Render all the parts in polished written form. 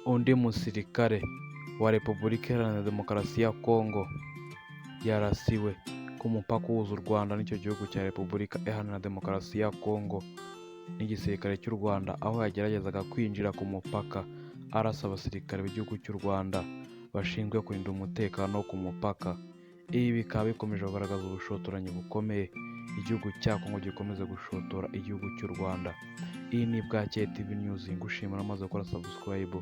Undi musirikare wa Repubulika Iharanira Demokarasi ya Kongo yarasiwe ku mupaka uhuza u Rwanda n'icyo gihugu cya Repubulika Iharanira Demokarasi ya Kongo n'igisirikare cy'u Rwanda, aho yageragezaga kwinjira ku mupaka arasa abasirikare b'igihugu cy'u Rwanda bashinzwe kurinda umutekano wo ku mupaka. Ibi bikaba bikomeje kugaragaza ubushotoranyi bukomeye igihugu cya Kongo gikomeza gushotora igihugu cy'u Rwanda. Iyi ni Bwakeye TV News, ngushimira amaze gukora subscribe,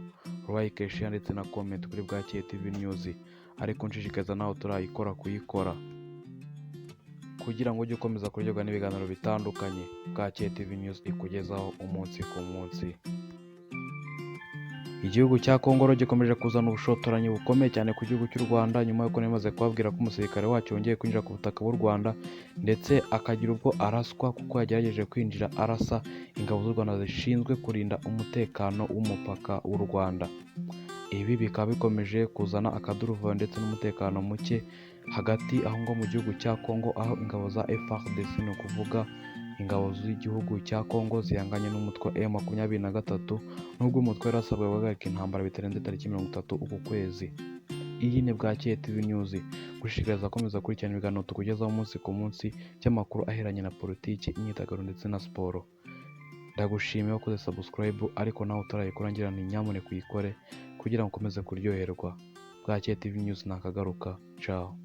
like, share ndetse na comment kuri Bwakeye TV News, ariko nshishikariza nawe utarayikora kuyikora kugira ngo ujye ukomeza kuryoherwa n'ibiganiro bitandukanye Bwakeye TV News ikugezaho umunsi ku munsi. Igihugu cya Kongo rero gikomeje kuzana ubushotoranyi bukomeye cyane ku gihugu cy'u Rwanda, nyuma y'uko nari maze kubabwira ko umusirikare wacyo wongeye kwinjira ku butaka bw'u Rwanda, ndetse akagira ubwo araswa kuko yagerageje kwinjira arasa ingabo z'u Rwanda zishinzwe kurinda umutekano w'umupaka w'u Rwanda. Ibi bikaba bikomeje kuzana akaduruvayo ndetse n'umutekano muke hagati aho ngo mu gihugu cya Kongo, aho ingabo za FARDC, ni ukuvuga ingabo z'igihugu cya Kongo, zihanganye n'umutwe wa M23, nubwo umutwe wari wasabwe guhagarika intambara bitarenze tariki 30 uku kwezi. Iyi ni Bwakeye TV News, gushishikariza gukomeza gukurikirana ibiganiro tukugezaho umunsi ku munsi by'amakuru aheranye na politiki, imyidagaduro ndetse na siporo. Ndagushimiye wakoze subscribe, ariko nawe utarayikora ngira nti nyamuneka uyikore kugira ngo ukomeze kuryoherwa. Bwakeye TV News nakagaruka, ciao.